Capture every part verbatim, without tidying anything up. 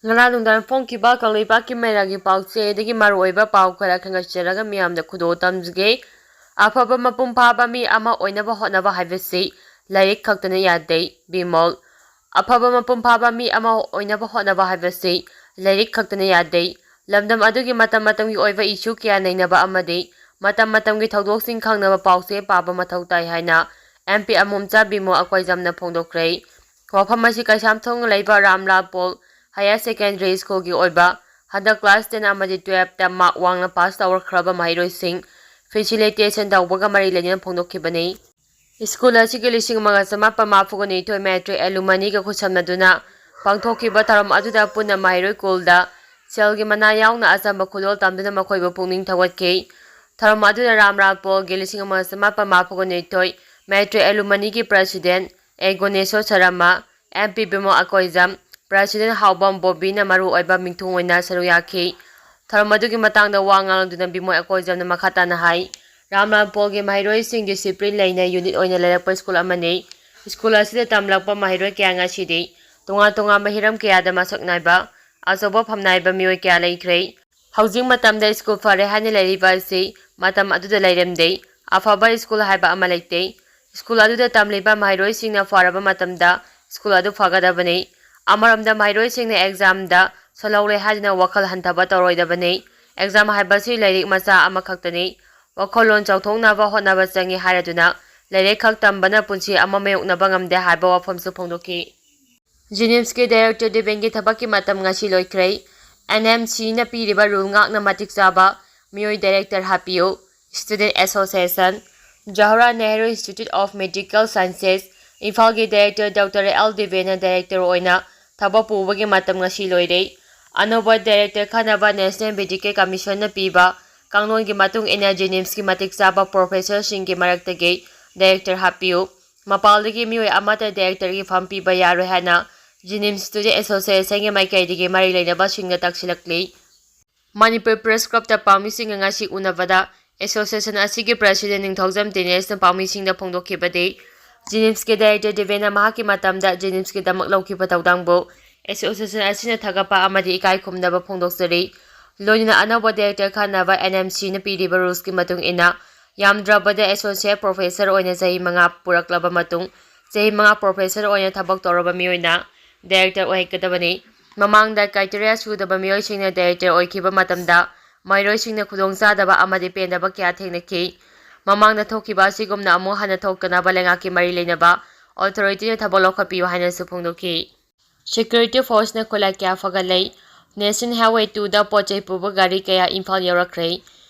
ꯉꯔꯥꯡ ꯅꯨꯡꯗꯥꯡ ꯐꯣꯡꯈꯤꯕ ꯀꯪꯂꯩꯄꯥꯛꯀꯤ ꯃꯩꯔꯥꯒꯤ ꯄꯥꯎꯆꯦꯗꯒꯤ ꯃꯔꯨꯑꯣꯏꯕ ꯄꯥꯎ ꯈꯔ ꯈꯟꯒꯠꯆꯔꯒ ꯃꯤꯌꯥꯝꯗ ꯈꯨꯗꯣꯜ ꯇꯝꯖꯒꯦ꯫ ꯑꯐꯕ ꯃꯄꯨꯡ ꯐꯥꯕ ꯃꯤ ꯑꯃ ꯑꯣꯏꯅꯕ ꯍꯣꯠꯅꯕ ꯍꯥꯏꯕꯁꯤ ꯂꯥꯏꯔꯤꯛ ꯈꯛꯇꯅ ꯌꯥꯗꯦ꯫ ꯕꯤꯃꯣꯜ꯫ ꯑꯐꯕ ꯃꯄꯨꯡ ꯐꯥꯕ ꯃꯤ ꯑꯃ ꯑꯣꯏꯅꯕ ꯍꯣꯠꯅꯕ ꯍꯥꯏꯕꯁꯤ ꯂꯥꯏꯔꯤꯛ ꯈꯛꯇꯅ ꯌꯥꯗꯦ꯫ ꯂꯝꯗꯝ ꯑꯗꯨꯒꯤ ꯃꯇꯝ ꯃꯇꯝꯒꯤ ꯑꯣꯏꯕ ꯏꯁꯨ ꯀꯌꯥ ꯅꯩꯅꯕ ꯑꯃꯗꯤ ꯃꯇꯝ ꯃꯇꯝꯒꯤ ꯊꯧꯗꯣꯛꯁꯤꯡ ꯈꯪꯅꯕ ꯄꯥꯎꯆꯦ ꯄꯥꯕ ꯃꯊꯧ ꯇꯥꯏ ꯍꯥꯏꯅ ꯑꯦꯝ ꯄꯤ ꯑꯃꯣꯝꯆꯥ ꯕꯤꯃꯣꯜ ꯑꯀꯣꯏꯖꯝꯅ ꯐꯣꯡꯗꯣꯛꯈ꯭ꯔꯦ꯫ ꯋꯥꯐꯝ ꯑꯁꯤ ꯀꯩꯁꯥꯝꯊꯣꯡ ꯂꯩꯕ ꯔꯥꯝꯂꯥꯜ ꯄꯣꯜ ꯍꯥꯌꯔ ꯁꯦꯀꯦꯟꯗꯔꯤ ꯁ꯭ꯀꯨꯜꯒꯤ ꯑꯣꯏꯕ ꯍꯟꯗꯛ ꯀ꯭ꯂꯥꯁ ꯇꯦꯟ ꯑꯃꯗꯤ ꯇꯨꯌꯦꯜꯞꯇ ꯃꯥꯔꯛ ꯋꯥꯡꯅ ꯄꯥꯁ ꯇꯧꯔꯛꯈ꯭ꯔꯕ ꯃꯍꯩꯔꯣꯏꯁꯤꯡ ꯐꯦꯁꯤꯂꯤꯇꯦꯁꯟ ꯇꯧꯕꯒ ꯃꯔꯤ ꯂꯩꯅꯅ ꯐꯣꯡꯗꯣꯛꯈꯤꯕꯅꯤ꯫ ꯁ꯭ꯀꯨꯜ ꯑꯁꯤꯒꯤ ꯂꯤꯁꯤꯡ ꯑꯃꯒ ꯆꯃꯥꯄꯟ ꯃꯔꯤꯐꯨꯒ ꯅꯤꯊꯣꯏ ꯃꯦꯇ꯭ꯔꯤꯛ ꯑꯦꯂꯨꯃꯅꯤꯒ ꯈꯨꯠꯁꯝꯅꯗꯨꯅ ꯄꯥꯡꯊꯣꯛꯈꯤꯕ ꯊꯧꯔꯝ ꯑꯗꯨꯗ ꯄꯨꯟꯅ ꯃꯍꯩꯔꯣꯏ ꯀꯨꯜꯗ ꯁꯦꯜꯒꯤ ꯃꯅꯥ ꯌꯥꯎꯅ ꯑꯆꯝꯕ ꯈꯨꯗꯣꯜ ꯇꯝꯗꯨꯅ ꯃꯈꯣꯏꯕꯨ ꯄꯨꯛꯅꯤꯡ ꯊꯧꯒꯠꯈꯤ꯫ ꯊꯧꯔꯝ ꯑꯗꯨꯗ ꯔꯥꯝꯂꯥꯜ ꯄꯣꯜꯒꯤ ꯂꯤꯁꯤꯡ ꯑꯃꯒ ꯆꯃꯥꯄꯟ ꯃꯔꯤꯐꯨꯒ ꯅꯤꯊꯣꯏ ꯃꯦꯇ꯭ꯔꯤꯛ ꯑꯦꯂꯨꯃꯅꯤꯒꯤ ꯄ꯭ꯔꯦꯁꯤꯗꯦꯟ ꯑꯦ ꯒꯣꯅꯦꯁꯣ Sharma, M P Bimol Akoijam, president ꯍꯥꯎꯕꯝ ꯕꯣꯕꯤꯅ ꯃꯔꯨꯑꯣꯏꯕ ꯃꯤꯊꯨꯡ ꯑꯣꯏꯅ ꯁꯔꯨꯛ ꯌꯥꯈꯤ꯫ ꯊꯧꯔꯝ ꯑꯗꯨꯒꯤ ꯃꯇꯥꯡꯗ ꯋꯥ ꯉꯥꯡꯂꯗꯨꯅ ꯕꯤꯃꯣꯜ ꯑꯀꯣꯏꯖꯝꯅ ꯃꯈꯥ ꯇꯥꯅ ꯍꯥꯏ, ꯔꯥꯝꯂꯥꯜ ꯄꯣꯜꯒꯤ ꯃꯍꯩꯔꯣꯏꯁꯤꯡ ꯗꯤꯁꯤꯄ꯭ꯂꯤꯟ ꯂꯩꯅ ꯌꯨꯅꯤꯠ ꯑꯣꯏꯅ ꯂꯩꯔꯛꯄ ꯁ꯭ꯀꯨꯜ ꯑꯃꯅꯤ꯫ ꯁ꯭ꯀꯨꯜ ꯑꯁꯤꯗ ꯇꯝꯂꯛꯄ ꯃꯍꯩꯔꯣꯏ ꯀꯌꯥ ꯉꯁꯤꯗꯤ ꯇꯣꯉꯥꯟ ꯇꯣꯉꯥꯟꯕ ꯍꯤꯔꯝ ꯀꯌꯥꯗ ꯃꯁꯛ ꯅꯥꯏꯕ ꯑꯆꯧꯕ ꯐꯝꯅꯥꯏꯕ ꯃꯤꯑꯣꯏ ꯀꯌꯥ ꯂꯩꯈ꯭ꯔꯦ꯫ ꯍꯧꯖꯤꯛ ꯃꯇꯝꯗ ꯁ꯭ꯀꯨꯜ ꯐꯔꯦ ꯍꯥꯏꯅ ꯂꯩꯔꯤꯕ ꯑꯁꯤ ꯃꯇꯝ ꯑꯗꯨꯗ ꯂꯩꯔꯝꯗꯦ꯫ ꯑꯐꯕ ꯁ꯭ꯀꯨꯜ ꯍꯥꯏꯕ ꯑꯃ ꯂꯩꯇꯦ꯫ ꯁ꯭ꯀꯨꯜ ꯑꯗꯨꯗ ꯇꯝꯂꯤꯕ ꯃꯍꯩꯔꯣꯏꯁꯤꯡꯅ ꯐꯔꯕ ꯃꯇꯝꯗ ꯁ꯭ꯀꯨꯜ ꯑꯗꯨ ꯐꯒꯗꯕꯅꯤ꯫ ꯑꯃꯔꯣꯝꯗ ꯃꯍꯩꯔꯣꯏꯁꯤꯡꯅ ꯑꯦꯛꯖꯥꯝꯗ ꯁꯣꯜꯍꯧꯔꯦ ꯍꯥꯏꯗꯨꯅ ꯋꯥꯈꯜ ꯍꯟꯊꯕ ꯇꯧꯔꯣꯏꯗꯕꯅꯤ꯫ ꯑꯦꯛꯖꯥꯝ ꯍꯥꯏꯕꯁꯤ ꯂꯥꯏꯔꯤꯛ ꯃꯆꯥ ꯑꯃꯈꯛꯇꯅꯤ꯫ ꯋꯥꯈꯜꯂꯣꯟ ꯆꯥꯎꯊꯣꯛꯅꯕ ꯍꯣꯠꯅꯕ ꯆꯪꯏ ꯍꯥꯏꯔꯗꯨꯅ ꯂꯥꯏꯔꯤꯛ ꯈꯛ ꯇꯝꯕꯅ ꯄꯨꯟꯁꯤ ꯑꯃ ꯃꯥꯌꯣꯛꯅꯕ ꯉꯝꯗꯦ ꯍꯥꯏꯕ ꯋꯥꯐꯝꯁꯨ ꯐꯣꯡꯗꯣꯛꯈꯤ꯫ ꯖꯤꯅꯤꯝꯁꯀꯤ ꯗꯥꯏꯔꯦꯛꯇꯔ ꯗꯤꯕꯦꯟꯒꯤ ꯊꯕꯛꯀꯤ ꯃꯇꯝ ꯉꯁꯤ ꯂꯣꯏꯈ꯭ꯔꯦ꯫ ꯑꯦꯟ ꯑꯦꯝ ꯁꯤꯅ ꯄꯤꯔꯤꯕ ꯔꯨꯜ ꯉꯥꯛꯅ ꯃꯇꯤꯛ ꯆꯥꯕ ꯃꯤꯑꯣꯏ ꯗꯥꯏꯔꯦꯛꯇꯔ ꯍꯥꯞꯄꯤꯌꯨ꯫ Student association, Jawaharlal Nehru institute of medical sciences, ꯏꯝꯐꯥꯜꯒꯤ ꯗꯥꯏꯔꯦꯛꯇꯔ ꯗꯣꯛꯇꯔ ꯑꯦꯜ ꯗꯤꯕꯦꯟꯅ ꯗꯥꯏꯔꯦꯛꯇꯔ ꯑꯣꯏꯅ ꯊꯕꯛ ꯄꯨꯕꯒꯤ ꯃꯇꯝ ꯉꯁꯤ ꯂꯣꯏꯔꯦ꯫ ꯑꯅꯧꯕ ꯗꯥꯏꯔꯦꯛꯇꯔ ꯈꯟꯅꯕ ꯅꯦꯁꯅꯦꯜ ꯃꯦꯗꯤꯀꯦꯜ ꯀꯃꯤꯁꯟꯅ ꯄꯤꯕ ꯀꯥꯡꯂꯣꯟꯒꯤ ꯃꯇꯨꯡ ꯏꯟꯅ ꯖꯤꯅꯤꯝꯁꯀꯤ ꯃꯇꯤꯛ ꯆꯥꯕ ꯄ꯭ꯔꯣꯐꯦꯁꯔꯁꯤꯡꯒꯤ ꯃꯔꯛꯇꯒꯤ ꯗꯥꯏꯔꯦꯛꯇꯔ ꯍꯥꯞꯄꯤꯌꯨ꯫ ꯃꯄꯥꯟꯗꯒꯤ ꯃꯤꯑꯣꯏ ꯑꯃꯠꯇ ꯗꯥꯏꯔꯦꯛꯇꯔꯒꯤ ꯐꯝ ꯄꯤꯕ ꯌꯥꯔꯣꯏ ꯍꯥꯏꯅ ꯖꯤꯅꯤꯝꯁ ꯁ꯭ꯇꯨꯗꯦꯟꯠ ꯑꯦꯁꯣꯁꯤꯌꯦꯁꯟꯒꯤ ꯃꯥꯏꯀꯩꯗꯒꯤ ꯃꯔꯤ ꯂꯩꯅꯕꯁꯤꯡꯅ ꯇꯥꯛꯁꯤꯜꯂꯛꯂꯤ꯫ ꯃꯅꯤꯄꯨꯔ ꯄ꯭ꯔꯦꯁ ꯀ꯭ꯂꯕꯇ ꯄꯥꯎꯃꯤꯁꯤꯡꯒ ꯉꯁꯤ ꯎꯅꯕꯗ ꯑꯦꯁꯣꯁꯤꯌꯦꯁꯟ ꯑꯁꯤꯒꯤ ꯄ꯭ꯔꯦꯁꯤꯗꯦꯟꯠ ꯅꯤꯡꯊꯧꯖꯝ ꯗꯤꯅꯦꯁꯅ ꯄꯥꯎꯃꯤꯁꯤꯡꯗ ꯐꯣꯡꯗꯣꯛꯈꯤꯕꯗꯤ, ꯖꯤꯅꯤꯝꯁꯀꯤ ꯗꯥꯏꯔꯦꯛꯇꯔ ꯗꯤꯕꯦꯟꯅ ꯃꯍꯥꯛꯀꯤ ꯃꯇꯝꯗ ꯖꯤꯅꯤꯝꯁꯀꯤꯗꯃꯛ ꯂꯧꯈꯤꯕ ꯊꯧꯗꯥꯡꯕꯨ ꯑꯦꯁꯣꯁꯤꯌꯦꯁꯟ ꯑꯁꯤꯅ ꯊꯥꯒꯠꯄ ꯑꯃꯗꯤ ꯏꯀꯥꯏ ꯈꯨꯝꯅꯕ ꯐꯣꯡꯗꯣꯛꯆꯔꯤ꯫ ꯂꯣꯏꯅꯅ ꯑꯅꯧꯕ ꯗꯥꯏꯔꯦꯛꯇꯔ ꯈꯟꯅꯕ NMCꯅ ꯄꯤꯔꯤꯕ ꯔꯨꯜꯁꯀꯤ ꯃꯇꯨꯡ ꯏꯟꯅ, ꯌꯥꯝꯗ꯭ꯔꯕꯗ ꯑꯦꯁꯣꯁꯤꯌꯦꯠ ꯄ꯭ꯔꯣꯐꯦꯁꯔ ꯑꯣꯏꯅ ꯆꯍꯤ ꯃꯉꯥ ꯄꯨꯔꯛꯂꯕ ꯃꯇꯨꯡ, ꯆꯍꯤ ꯃꯉꯥ ꯄ꯭ꯔꯣꯐꯦꯁꯔ ꯑꯣꯏꯅ ꯊꯕꯛ ꯇꯧꯔꯕ ꯃꯤꯑꯣꯏꯅ ꯗꯥꯏꯔꯦꯛꯇꯔ ꯑꯣꯏꯍꯟꯒꯗꯕꯅꯤ꯫ ꯃꯃꯥꯡꯗ ꯀ꯭ꯔꯥꯏꯇꯦꯔꯤꯌꯥ ꯁꯨꯗꯕ ꯃꯤꯑꯣꯏꯁꯤꯡꯅ ꯗꯥꯏꯔꯦꯛꯇꯔ ꯑꯣꯏꯈꯤꯕ ꯃꯇꯝꯗ, ꯃꯍꯩꯔꯣꯏꯁꯤꯡꯅ ꯈꯨꯗꯣꯡꯆꯥꯗꯕ ꯑꯃꯗꯤ ꯄꯦꯟꯗꯕ ꯀꯌꯥ ꯊꯦꯡꯅꯈꯤ꯫ ꯃꯃꯥꯡꯗ ꯊꯣꯛꯈꯤꯕ ꯑꯁꯤꯒꯨꯝꯅ ꯑꯃꯨꯛ ꯍꯟꯅ ꯊꯣꯛꯇꯅꯕ ꯂꯩꯉꯥꯛꯀꯤ ꯃꯔꯤ ꯂꯩꯅꯕ ꯑꯣꯊꯣꯔꯤꯇꯤꯅ ꯊꯕꯛ ꯂꯧꯈꯠꯄꯤꯌꯨ ꯍꯥꯏꯅꯁꯨ ꯐꯣꯡꯗꯣꯛꯈꯤ꯫ ꯁꯦꯀ꯭ꯌꯨꯔꯤꯇꯤ ꯐꯣꯔꯁꯅ ꯈꯨꯠꯂꯥꯏ ꯀꯌꯥ ꯐꯒꯠꯂꯦ꯫ ꯅꯦꯁꯅꯦꯜ ꯍꯥꯏꯋꯦ ꯇꯨꯗ ꯄꯣꯠ ꯆꯩ ꯄꯨꯕ ꯒꯥꯔꯤ ꯀꯌꯥ ꯏꯝꯐꯥꯜ ꯌꯧꯔꯛꯈ꯭ꯔꯦ꯫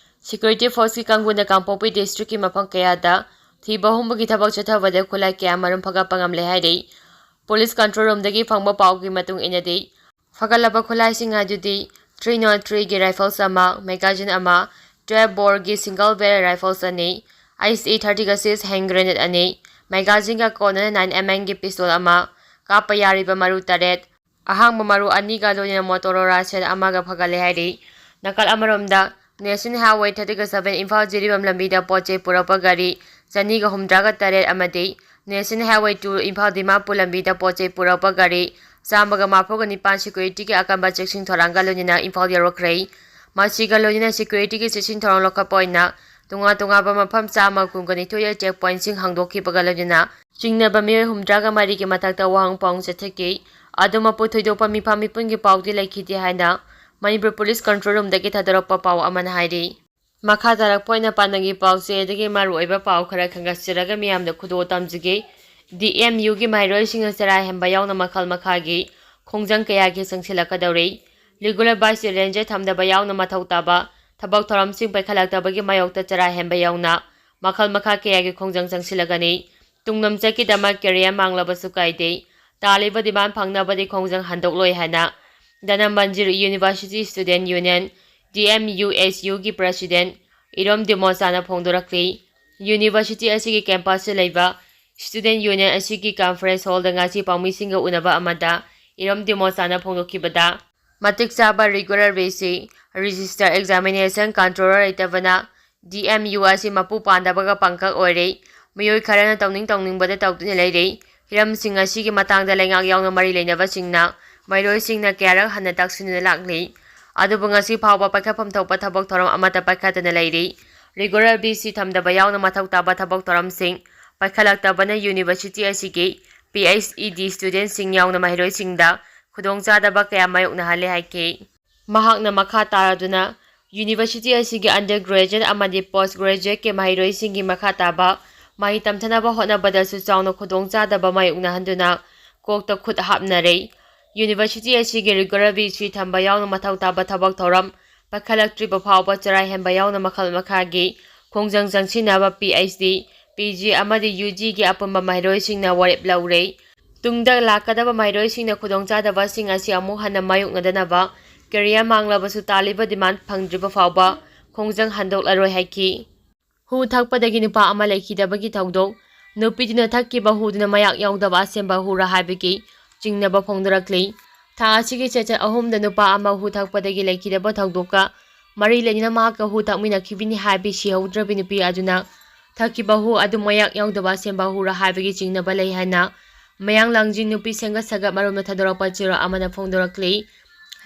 ꯁꯦꯀ꯭ꯌꯨꯔꯤꯇꯤ ꯐꯣꯔꯁꯀꯤ ꯀꯥꯡꯕꯨꯅ ꯀꯥꯡꯄꯣꯛꯄꯤ ꯗꯤꯁꯇ꯭ꯔꯤꯛꯀꯤ ꯃꯐꯝ ꯀꯌꯥꯗ ꯊꯤꯕ ꯍꯨꯝꯕꯒꯤ ꯊꯕꯛ ꯆꯠꯊꯕꯗ ꯈꯨꯠꯂꯥꯏ ꯀꯌꯥ ꯃꯔꯨꯝ ꯐꯒꯠꯄ ꯉꯝꯂꯦ ꯍꯥꯏꯔꯤ꯫ ꯄꯨꯂꯤꯁ ꯀꯟꯇ꯭ꯔꯣꯜ ꯔꯨꯝꯗꯒꯤ ꯐꯪꯕ ꯄꯥꯎꯒꯤ ꯃꯇꯨꯡ ꯏꯟꯅꯗꯤ, ꯐꯒꯠꯂꯕ ꯈꯨꯠꯂꯥꯏꯁꯤꯡ ꯑꯗꯨꯗꯤ three not threeꯒꯤ ꯔꯥꯏꯐꯜꯁ ꯑꯃ, ꯃꯦꯒꯥꯖꯤꯟ ꯑꯃ, twelve boreꯒꯤ single barrel rifles ꯑꯅꯤ, ICE thirtyꯒ six hand grenade ꯑꯅꯤ, ꯃꯦꯒꯥꯖꯤꯟꯒ ꯀꯣꯟꯅꯅ nine mmꯒꯤ pistol ꯑꯃ, ꯀꯥꯞꯄ ꯌꯥꯔꯤꯕ ꯃꯔꯨ ꯇꯔꯦꯠ, ꯑꯍꯥꯡꯕ ꯃꯔꯨ ꯑꯅꯤꯒ ꯂꯣꯏꯅꯅ Motorola set ꯑꯃꯒ ꯐꯒꯠꯂꯦ ꯍꯥꯏꯔꯤ꯫ ꯅꯥꯀꯜ ꯑꯃꯔꯣꯝꯗ, ꯅꯦꯁꯅꯦꯜ ꯍꯥꯏꯋꯦ thirtyꯒ seven ꯏꯝꯐꯥꯜ ꯖꯤꯔꯤꯕꯥꯝ ꯂꯝꯕꯤꯗ ꯄꯣꯠ ꯆꯩ ꯄꯨꯔꯛꯄ ꯒꯥꯔꯤ ꯆꯅꯤꯒ ꯍꯨꯝꯗ꯭ꯔꯥꯒ ꯇꯔꯦꯠ ꯑꯃꯗꯤ national highway two Imphal Dimapur ꯂꯝꯕꯤꯗ ꯄꯣꯠ ꯆꯩ ꯄꯨꯔꯛꯄ ꯒꯥꯔꯤ ꯆꯥꯝꯃꯒ ꯃꯔꯤꯐꯨꯒ ꯅꯤꯄꯥꯟ ꯁꯦꯀ꯭ꯌꯨꯔꯤꯇꯤꯒꯤ ꯑꯀꯟꯕ ꯆꯦꯛꯁꯤꯟ ꯊꯧꯔꯥꯡꯒ ꯂꯣꯏꯅꯅ ꯏꯝꯐꯥꯜ ꯌꯧꯔꯛꯈ꯭ꯔꯦ꯫ ꯃꯁꯤꯒ ꯂꯣꯏꯅꯅ ꯁꯦꯀ꯭ꯌꯨꯔꯤꯇꯤꯒꯤ ꯆꯦꯛꯁꯤꯟ ꯊꯧꯔꯥꯡ ꯂꯧꯈꯠꯄ ꯑꯣꯏꯅ ꯇꯣꯉꯥꯟ ꯇꯣꯉꯥꯟꯕ ꯃꯐꯝ ꯆꯥꯝꯃ ꯀꯨꯟꯒ ꯅꯤꯊꯣꯏꯗ check pointꯁꯤꯡ ꯍꯥꯡꯗꯣꯛꯈꯤꯕꯒ ꯂꯣꯏꯅꯅ ꯆꯤꯡꯅꯕ ꯃꯤꯑꯣꯏ ꯍꯨꯝꯗ꯭ꯔꯥꯒ ꯃꯔꯤꯒꯤ ꯃꯊꯛꯇ ꯋꯥꯍꯪ ꯄꯥꯎꯍꯪ ꯆꯠꯊꯈꯤ꯫ ꯑꯗꯨꯃꯛꯄꯨ ꯊꯣꯏꯗꯣꯛꯄ ꯃꯤꯐꯝ ꯃꯤꯄꯨꯟꯒꯤ ꯄꯥꯎꯗꯤ ꯂꯩꯈꯤꯗꯦ ꯍꯥꯏꯅ ꯃꯅꯤꯄꯨꯔ ꯄꯨꯂꯤꯁ ꯀꯟꯇ꯭ꯔꯣꯜ ꯔꯨꯝꯗꯒꯤ ꯊꯥꯗꯣꯔꯛꯄ ꯄꯥꯎ ꯑꯃꯅ ꯍꯥꯏꯔꯤ꯫ ꯃꯈꯥ ꯇꯥꯔꯛꯄ ꯑꯣꯏꯅ ꯄꯥꯟꯗꯝꯒꯤ ꯄꯥꯎꯆꯦꯗꯒꯤ ꯃꯔꯨꯑꯣꯏꯕ ꯄꯥꯎ ꯈꯔ ꯈꯟꯒꯠꯆꯔꯒ ꯃꯤꯌꯥꯝꯗ ꯈꯨꯗꯣꯜ ꯇꯝꯖꯒꯦ꯫ DMUꯒꯤ ꯃꯍꯩꯔꯣꯏꯁꯤꯡꯅ ꯆꯔꯥ ꯍꯦꯟꯕ ꯌꯥꯎꯅ ꯃꯈꯜ ꯃꯈꯥꯒꯤ ꯈꯣꯡꯖꯪ ꯀꯌꯥꯒꯤ ꯆꯪꯁꯤꯜꯂꯛꯀꯗꯧꯔꯤ꯫ Regular vice challenger ꯊꯝꯗꯕ ꯌꯥꯎꯅ ꯃꯊꯧ ꯇꯥꯕ ꯊꯕꯛ ꯊꯧꯔꯝꯁꯤꯡ ꯄꯥꯏꯈꯠꯂꯛꯇꯕꯒꯤ ꯃꯥꯌꯣꯛꯇ ꯆꯔꯥ ꯍꯦꯟꯕ ꯌꯥꯎꯅ ꯃꯈꯜ ꯃꯈꯥ ꯀꯌꯥꯒꯤ ꯈꯣꯡꯖꯪ ꯆꯪꯁꯤꯜꯂꯛꯀꯅꯤ꯫ ꯇꯨꯡꯂꯝꯆꯠꯀꯤꯗꯃꯛ career ꯃꯥꯡꯂꯕꯁꯨ ꯀꯥꯏꯗꯦ꯫ ꯇꯥꯜꯂꯤꯕ demand ꯐꯪꯅꯕꯗꯤ ꯈꯣꯡꯖꯪ ꯍꯟꯗꯣꯛꯂꯣꯏ ꯍꯥꯏꯅ ꯙꯅꯃꯟꯖꯨꯔ University Student Union, DMUSUꯒꯤ president ꯏꯔꯣꯝ ꯗꯤꯃꯣꯆꯥꯅ ꯐꯣꯡꯗꯣꯔꯛꯂꯤ꯫ University ꯑꯁꯤꯒꯤ campusꯇ ꯂꯩꯕ Student Union ꯑꯁꯤꯒꯤ conference hallꯗ ꯉꯁꯤ ꯄꯥꯎꯃꯤꯁꯤꯡꯒ ꯎꯅꯕ ꯑꯃꯗ ꯏꯔꯣꯝ ꯗꯤꯃꯣꯆꯥꯅ ꯐꯣꯡꯗꯣꯛꯈꯤꯕꯗ, ꯃꯇꯤꯛ ꯆꯥꯕ regular vice, register examination controller ꯂꯩꯇꯕꯅ DMU ꯑꯁꯤ ꯃꯄꯨ ꯄꯥꯟꯗꯕꯒ ꯄꯪꯀꯛ ꯑꯣꯏꯔꯦ꯫ ꯃꯤꯑꯣꯏ ꯈꯔꯅ ꯇꯧꯅꯤꯡ ꯇꯧꯅꯤꯡꯕꯗ ꯇꯧꯗꯨꯅ ꯂꯩꯔꯦ꯫ ꯍꯤꯔꯝꯁꯤꯡ ꯑꯁꯤꯒꯤ ꯃꯇꯥꯡꯗ ꯂꯩꯉꯥꯛ ꯌꯥꯎꯅ ꯃꯔꯤ ꯂꯩꯅꯕꯁꯤꯡꯅ ꯃꯍꯩꯔꯣꯏꯁꯤꯡꯅ ꯀꯌꯥꯔꯛ ꯍꯟꯅ ꯇꯥꯛꯁꯤꯟꯗꯨꯅ ꯂꯥꯛꯂꯤ꯫ ꯑꯗꯨꯕꯨ ꯉꯁꯤ ꯐꯥꯎꯕ ꯄꯥꯏꯈꯠꯐꯝ ꯊꯣꯛꯄ ꯊꯕꯛ ꯊꯧꯔꯝ ꯑꯃꯠꯇ ꯄꯥꯏꯈꯠꯇꯅ ꯂꯩꯔꯤ꯫ Regular B C ꯊꯝꯗꯕ ꯌꯥꯎꯅ ꯃꯊꯧ ꯇꯥꯕ ꯊꯕꯛ ꯊꯧꯔꯝꯁꯤꯡ ꯄꯥꯏꯈꯠꯂꯛꯇꯕꯅ university ꯑꯁꯤꯒꯤ P H E D studentꯁꯤꯡ ꯌꯥꯎꯅ ꯃꯍꯩꯔꯣꯏꯁꯤꯡꯗ ꯈꯨꯗꯣꯡꯆꯥꯗꯕ ꯀꯌꯥ ꯃꯥꯌꯣꯛꯅꯍꯜꯂꯦ ꯍꯥꯏꯈꯤ꯫ ꯃꯍꯥꯛꯅ ꯃꯈꯥ ꯇꯥꯔꯗꯨꯅ, university ꯑꯁꯤꯒꯤ undergraduate ꯑꯃꯗꯤ post graduateꯀꯤ ꯃꯍꯩꯔꯣꯏꯁꯤꯡꯒꯤ ꯃꯈꯥ ꯇꯥꯕ ꯃꯍꯩ ꯇꯝꯊꯅꯕ ꯍꯣꯠꯅꯕꯗꯁꯨ ꯆꯥꯎꯅ ꯈꯨꯗꯣꯡꯆꯥꯗꯕ ꯃꯥꯌꯣꯛꯅꯍꯟꯗꯨꯅ ꯀꯣꯛꯇ ꯈꯨꯠ ꯍꯥꯞꯅꯔꯦ꯫ University ꯑꯁꯤꯒꯤ regular B C ꯊꯝꯕ ꯌꯥꯎꯅ ꯃꯊꯧ ꯇꯥꯕ ꯊꯕꯛ ꯊꯧꯔꯝ ꯄꯥꯏꯈꯠꯂꯛꯇ꯭ꯔꯤꯕ ꯐꯥꯎꯕ ꯆꯔꯥ ꯍꯦꯟꯕ ꯌꯥꯎꯅ ꯃꯈꯜ ꯃꯈꯥꯒꯤ ꯈꯣꯡꯖꯪ ꯆꯪꯁꯤꯟꯅꯕ P H D, P G ꯑꯃꯗꯤ U Gꯒꯤ ꯑꯄꯨꯟꯕ ꯃꯍꯩꯔꯣꯏꯁꯤꯡꯅ ꯋꯥꯔꯦꯞ ꯂꯧꯔꯦ꯫ ꯇꯨꯡꯗ ꯂꯥꯛꯀꯗꯕ ꯃꯍꯩꯔꯣꯏꯁꯤꯡꯅ ꯈꯨꯗꯣꯡꯆꯥꯗꯕꯁꯤꯡ ꯑꯁꯤ ꯑꯃꯨꯛ ꯍꯟꯅ ꯃꯥꯌꯣꯛꯅꯗꯅꯕ career ꯃꯥꯡꯂꯕꯁꯨ ꯇꯥꯜꯂꯤꯕ demand ꯐꯪꯗ꯭ꯔꯤꯕ ꯐꯥꯎꯕ ꯈꯣꯡꯖꯪ ꯍꯟꯗꯣꯛꯂꯔꯣꯏ ꯍꯥꯏꯈꯤ꯫ ꯍꯨ ꯊꯛꯄꯗꯒꯤ ꯅꯨꯄꯥ ꯑꯃ ꯂꯩꯈꯤꯗꯕꯒꯤ ꯊꯧꯗꯣꯛ꯫ ꯅꯨꯄꯤꯗꯨꯅ ꯊꯛꯈꯤꯕ ꯍꯨꯗꯨꯅ ꯃꯌꯥꯛ ꯌꯥꯎꯗꯕ ꯑꯁꯦꯡꯕ ꯍꯨꯔꯥ ꯍꯥꯏꯕꯒꯤ ꯆꯤꯡꯅꯕ ꯐꯣꯡꯗꯣꯔꯛꯂꯤ꯫ ꯊꯥ ꯑꯁꯤꯒꯤ ꯆꯩꯆꯠ ꯑꯍꯨꯝꯗ ꯅꯨꯄꯥ ꯑꯃ ꯍꯨ ꯊꯛꯄꯗꯒꯤ ꯂꯩꯈꯤꯗꯕ ꯊꯧꯗꯣꯛꯀ ꯃꯔꯤ ꯂꯩꯅꯅ ꯃꯍꯥꯛꯀ ꯍꯨ ꯊꯛꯃꯤꯟꯅꯈꯤꯕꯅꯤ ꯍꯥꯏꯕꯤ ꯁꯤꯍꯧꯗ꯭ꯔꯕꯤ ꯅꯨꯄꯤ ꯑꯗꯨꯅ ꯊꯛꯈꯤꯕ ꯍꯨ ꯑꯗꯨ ꯃꯌꯥꯛ ꯌꯥꯎꯗꯕ ꯑꯁꯦꯡꯕ ꯍꯨꯔꯥ ꯍꯥꯏꯕꯒꯤ ꯆꯤꯡꯅꯕ ꯂꯩ ꯍꯥꯏꯅ ꯃꯌꯥꯡ ꯂꯥꯡꯖꯤꯡ ꯅꯨꯄꯤ ꯁꯦꯡꯒꯠ ꯁꯥꯒꯠ ꯃꯔꯨꯞꯅ ꯊꯥꯗꯣꯔꯛꯄ ꯆꯦꯔꯣꯜ ꯑꯃꯅ ꯐꯣꯡꯗꯣꯔꯛꯂꯤ꯫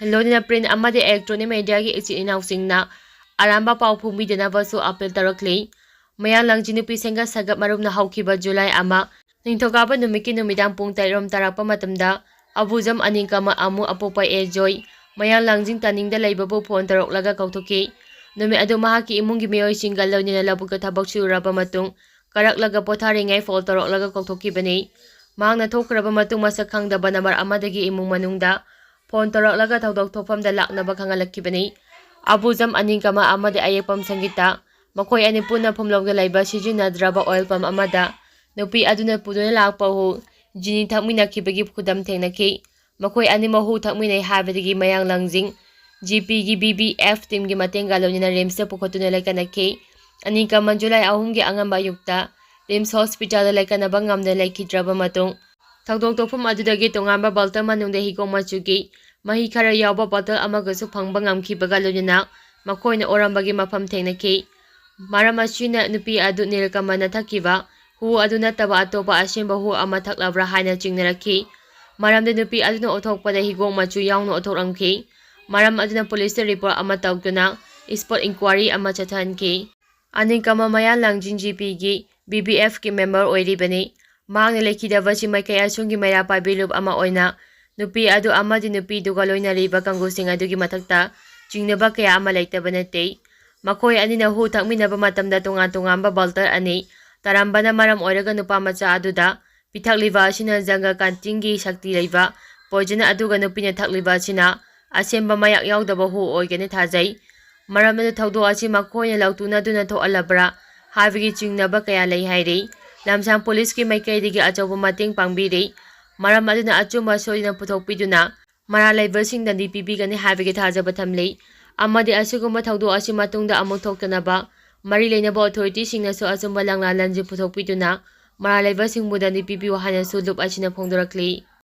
ꯂꯣꯏꯅꯅ print ꯑꯃꯗꯤ electronic mediaꯒꯤ ꯏꯆꯤꯟ ꯏꯅꯥꯎꯁꯤꯡꯅ ꯑꯔꯥꯟꯕ ꯄꯥꯎ ꯐꯣꯡꯕꯤꯗꯅꯕꯁꯨ appeal ꯇꯧꯔꯛꯂꯤ꯫ ꯃꯌꯥꯡ ꯂꯥꯡꯖꯤꯡ ꯅꯨꯄꯤ ꯁꯦꯡꯒꯠ ꯁꯥꯒꯠ ꯃꯔꯨꯞꯅ ꯍꯧꯈꯤꯕ ꯖꯨꯂꯥꯏ ꯑꯃ, ꯅꯤꯡꯊꯧꯀꯥꯕ ꯅꯨꯃꯤꯠꯀꯤ ꯅꯨꯃꯤꯗꯥꯡ ꯄꯨꯡ ꯇꯔꯦꯠ ꯔꯣꯝ ꯇꯥꯔꯛꯄ ꯃꯇꯝꯗ ꯑꯕꯨꯖꯝ ꯑꯅꯤꯡꯀꯃ ꯑꯃꯨ ꯑꯄꯣꯛꯄ ꯑꯦ ꯖꯣꯏ, ꯃꯌꯥꯡ ꯂꯥꯡꯖꯤꯡ ꯇꯥꯅꯤꯡꯗ ꯂꯩꯕꯕꯨ phone ꯇꯧꯔꯛꯂꯒ ꯀꯧꯊꯣꯛꯈꯤ꯫ ꯅꯨꯃꯤꯠ ꯑꯗꯨ ꯃꯍꯥꯛꯀꯤ ꯏꯃꯨꯡꯒꯤ ꯃꯤꯑꯣꯏꯁꯤꯡꯒ ꯂꯣꯏꯅꯅ ꯂꯧꯕꯨꯛꯇ ꯊꯕꯛ ꯁꯨꯔꯨꯔꯕ ꯃꯇꯨꯡ, ꯀꯥꯔꯛꯂꯒ ꯄꯣꯊꯥꯔꯤꯉꯩ phone ꯇꯧꯔꯛꯂꯒ ꯀꯧꯊꯣꯛꯈꯤꯕꯅꯤ꯫ ꯃꯍꯥꯛꯅ ꯊꯣꯛꯈ꯭ꯔꯕ ꯃꯇꯨꯡ, ꯃꯁꯛ ꯈꯪꯗꯕ number ꯑꯃꯗꯒꯤ ꯏꯃꯨꯡ ꯃꯅꯨꯡꯗ phone ꯇꯧꯔꯛꯂꯒ ꯊꯧꯗꯣꯛ ꯊꯣꯛꯐꯝꯗ ꯂꯥꯛꯅꯕ ꯈꯪꯍꯜꯂꯛꯈꯤꯕꯅꯤ꯫ ꯑꯕꯨꯖꯝ ꯑꯅꯤꯡꯀꯃ ꯑꯃꯗꯤ ꯑꯌꯦꯛꯄꯝ ꯁꯪꯒꯤꯇꯥ, ꯃꯈꯣꯏ ꯑꯅꯤ ꯄꯨꯟꯅ ꯐꯨꯝꯂꯧꯗ ꯂꯩꯕ ꯁꯤꯖꯤꯟꯅꯗ꯭ꯔꯕ oil pump ꯑꯃꯗ ꯅꯨꯄꯤ ꯑꯗꯨꯅ ꯄꯨꯗꯨꯅ ꯂꯥꯛꯄ ꯍꯨ ꯖꯤꯅꯤ ꯊꯛꯃꯤꯟꯅꯈꯤꯕꯒꯤ ꯈꯨꯗꯝ ꯊꯦꯡꯅꯈꯤ꯫ ꯃꯈꯣꯏ ꯑꯅꯤꯃꯛ ꯍꯨ ꯊꯛꯃꯤꯟꯅꯩ ꯍꯥꯏꯕꯗꯒꯤ ꯃꯌꯥꯡ ꯂꯥꯡꯖꯤꯡ GPꯒꯤ BBF teamꯒꯤ ꯃꯇꯦꯡꯒ ꯂꯣꯏꯅꯅ RIMSꯇ ꯄꯨꯈꯠꯇꯨꯅ ꯂꯩꯀꯠꯅꯈꯤ꯫ ꯑꯅꯤꯡꯀꯃ ꯖꯨꯂꯥꯏ ꯑꯍꯨꯝꯒꯤ ꯑꯉꯟꯕ ꯑꯌꯨꯛꯇ RIMS hospitalꯗ ꯂꯩꯀꯠꯅꯕ ꯉꯝꯗꯅ ꯂꯩꯈꯤꯗ꯭ꯔꯕ ꯃꯇꯨꯡ, ꯊꯧꯗꯣꯛ ꯊꯣꯛꯐꯝ ꯑꯗꯨꯗꯒꯤ ꯇꯣꯉꯥꯟꯕ bottle ꯃꯅꯨꯡꯗ ꯍꯤꯒꯣꯛ ꯃꯆꯨꯒꯤ ꯃꯍꯤ ꯈꯔ ꯌꯥꯎꯕ bottle ꯑꯃꯒꯁꯨ ꯐꯪꯕ ꯉꯝꯈꯤꯕꯒ ꯂꯣꯏꯅꯅ ꯃꯈꯣꯏꯅ ꯑꯣꯔꯝꯕꯒꯤ ꯃꯐꯝ ꯊꯦꯡꯅꯈꯤ꯫ ꯃꯔꯝ ꯑꯁꯤꯅ ꯅꯨꯄꯤ ꯑꯗꯨ ꯅꯤꯜꯀꯃꯜꯅ ꯊꯛꯈꯤꯕ ꯍꯨ ꯑꯗꯨ ꯅꯠꯇꯕ ꯑꯇꯣꯞꯄ ꯑꯁꯦꯡꯕ ꯍꯨ ꯑꯃ ꯊꯛꯂꯕ꯭ꯔꯥ ꯍꯥꯏꯅ ꯆꯤꯡꯅꯔꯛꯈꯤ꯫ ꯃꯔꯝꯗꯤ ꯅꯨꯄꯤ ꯑꯗꯨꯅ ꯎꯠꯊꯣꯛꯄꯗ ꯍꯤꯒꯣꯛ ꯃꯆꯨ ꯌꯥꯎꯅ ꯎꯠꯊꯣꯛꯂꯝꯈꯤ꯫ ꯃꯔꯝ ꯑꯗꯨꯅ ꯄꯨꯂꯤꯁꯇ ꯔꯤꯄꯣꯔꯠ ꯑꯃ ꯇꯧꯗꯨꯅ ꯁ꯭ꯄꯣꯠ ꯏꯟꯀ꯭ꯋꯥꯔꯤ ꯑꯃ ꯆꯠꯊꯍꯟꯈꯤ꯫ ꯑꯅꯤꯡꯀꯃ ꯃꯌꯥ ꯂꯥꯡꯖꯤꯡ ꯖꯤ ꯄꯤꯒꯤ ꯕꯤ ꯕꯤ ꯑꯦꯐꯀꯤ ꯃꯦꯝꯕꯔ ꯑꯣꯏꯔꯤꯕꯅꯤ꯫ ꯃꯍꯥꯛꯅ ꯂꯩꯈꯤꯗꯕꯁꯤ ꯃꯥꯏꯀꯩ ꯑꯁꯣꯝꯒꯤ ꯃꯩꯔꯥ ꯄꯥꯏꯕꯤ ꯂꯨꯞ ꯑꯃ ꯑꯣꯏꯅ ꯅꯨꯄꯤ ꯑꯗꯨ ꯑꯃꯗꯤ ꯅꯨꯄꯤꯗꯨꯒ ꯂꯣꯏꯅꯔꯤꯕ ꯀꯥꯡꯕꯨꯁꯤꯡ ꯑꯗꯨꯒꯤ ꯃꯊꯛꯇ ꯆꯤꯡꯅꯕ ꯀꯌꯥ ꯑꯃ ꯂꯩꯇꯕ ꯅꯠꯇꯦ꯫ ꯃꯈꯣꯏ ꯑꯅꯤꯅ ꯍꯨ ꯊꯛꯃꯤꯟꯅꯕ ꯃꯇꯝꯗ ꯇꯣꯉꯥꯟ ꯇꯣꯉꯥꯟꯕ ꯕꯣꯇꯜ ꯑꯅꯤ ꯇꯥꯔꯝꯕꯅ ꯃꯔꯝ ꯑꯣꯏꯔꯒ ꯅꯨꯄꯥ ꯃꯆꯥ ꯑꯗꯨꯗ ꯄꯤꯊꯛꯂꯤꯕ ꯑꯁꯤꯅ ꯖꯪꯒ ꯀꯥꯟꯇꯤꯡꯒꯤ ꯁꯛꯇꯤ ꯂꯩꯕ ꯄꯣꯏꯖꯟ ꯑꯗꯨꯒ ꯅꯨꯄꯤꯅ ꯊꯛꯂꯤꯕ ꯑꯁꯤꯅ ꯑꯁꯦꯡꯕ ꯃꯌꯥꯛ ꯌꯥꯎꯗꯕ ꯍꯨ ꯑꯣꯏꯒꯅꯤ ꯊꯥꯖꯩ꯫ ꯃꯔꯝ ꯑꯗꯨꯅ ꯊꯧꯗꯣꯛ ꯑꯁꯤ ꯃꯈꯣꯏꯅ ꯂꯧꯇꯨꯅꯗꯨꯅ ꯊꯣꯛꯍꯜꯂꯕ꯭ꯔꯥ ꯍꯥꯏꯕꯒꯤ ꯆꯤꯡꯅꯕ ꯀꯌꯥ ꯂꯩ ꯍꯥꯏꯔꯤ꯫ ꯂꯝꯁꯥꯡ ꯄꯨꯂꯤꯁꯀꯤ ꯃꯥꯏꯀꯩꯗꯒꯤ ꯑꯆꯧꯕ ꯃꯇꯦꯡ ꯄꯥꯡꯕꯤꯔꯤ꯫ ꯃꯔꯝ ꯑꯗꯨꯅ ꯑꯆꯨꯝꯕ ꯁꯣꯏꯗꯅ ꯄꯨꯊꯣꯛꯄꯤꯗꯨꯅ ꯃꯔꯥꯜ ꯂꯩꯕꯁꯤꯡ ꯗꯟꯗꯤ ꯄꯤꯕꯤꯒꯅꯤ ꯍꯥꯏꯕꯒꯤ ꯊꯥꯖꯕ ꯊꯝꯂꯤ꯫ ꯑꯃꯗꯤ ꯑꯁꯤꯒꯨꯝꯕ ꯊꯧꯗꯣꯛ ꯑꯁꯤ ꯃꯇꯨꯡꯗ ꯑꯃꯨꯛ ꯊꯣꯛꯇꯅꯕ ꯃꯔꯤ ꯂꯩꯅꯕ ꯑꯣꯊꯣꯔꯤꯇꯤꯁꯤꯡꯅꯁꯨ ꯑꯆꯨꯝꯕ ꯂꯥꯡꯂꯥꯟ ꯂꯟꯖꯤꯡ ꯄꯨꯊꯣꯛꯄꯤꯗꯨꯅ ꯃꯔꯥꯜ ꯂꯩꯕꯁꯤꯡꯕꯨ ꯗꯟꯗꯤ ꯄꯤꯕꯤꯌꯨ ꯍꯥꯏꯅꯁꯨ ꯂꯨꯞ ꯑꯁꯤꯅ ꯐꯣꯡꯗꯣꯔꯛꯂꯤ꯫